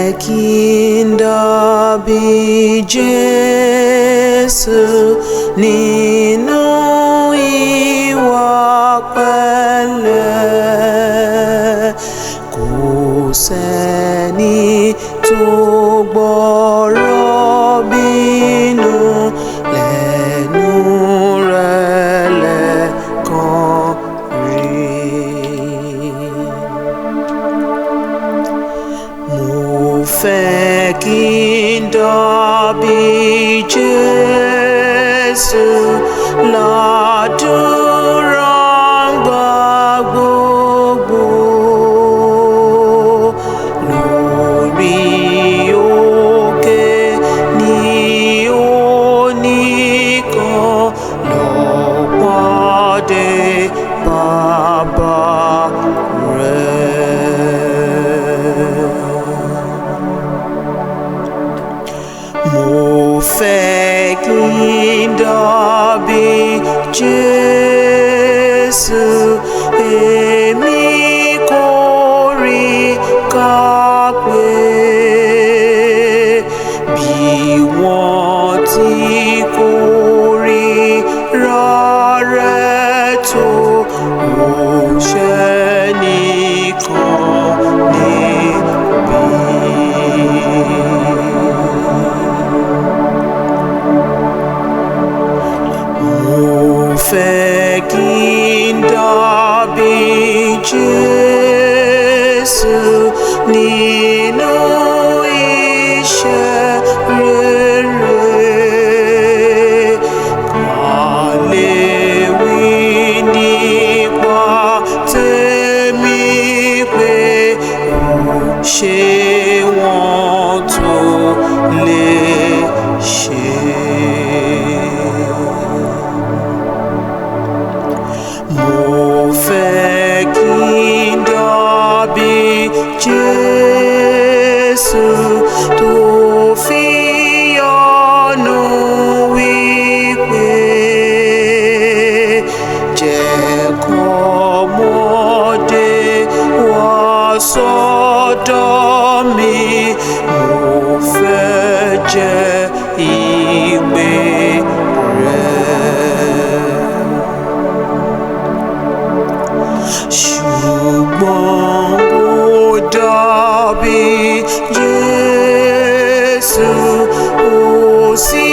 Fẹ́ kí n dàbí Jésù nínú ìwà pẹ̀lẹ́. Kò sẹ́ni tó gbọ́rọ̀ bínú lẹ́nu rẹ̀ lẹ́ẹ̀kan rí. Mo fẹ́ kí n dàbí Jésù ládùúrà gbà gbogbo lórí òkè ní oníkan lọ pàdé bàbá rẹ̀. Mo fẹ́ kí n dàbí Jésù, èmi kò rí ká pé bí wọ́n tí kò rí rárẹ̀ tó ó ṣe nìkan níbí. Mo fẹ́ kí n dàbí Jésù nínú iṣẹ́ rere. Ká lè wí nípa tèmi pé ó ṣe wọ́n tó lè ṣe. Mo fẹ́ kí n dàbí Jésù tó fi yọ́nú wípé jẹ́ kọ́mọdé wá sọ́dọ̀ mi, mo fẹ́ jẹ́ ìpè rẹ̀. Ṣùgbọ́n ó dàbí Jésù, ó sì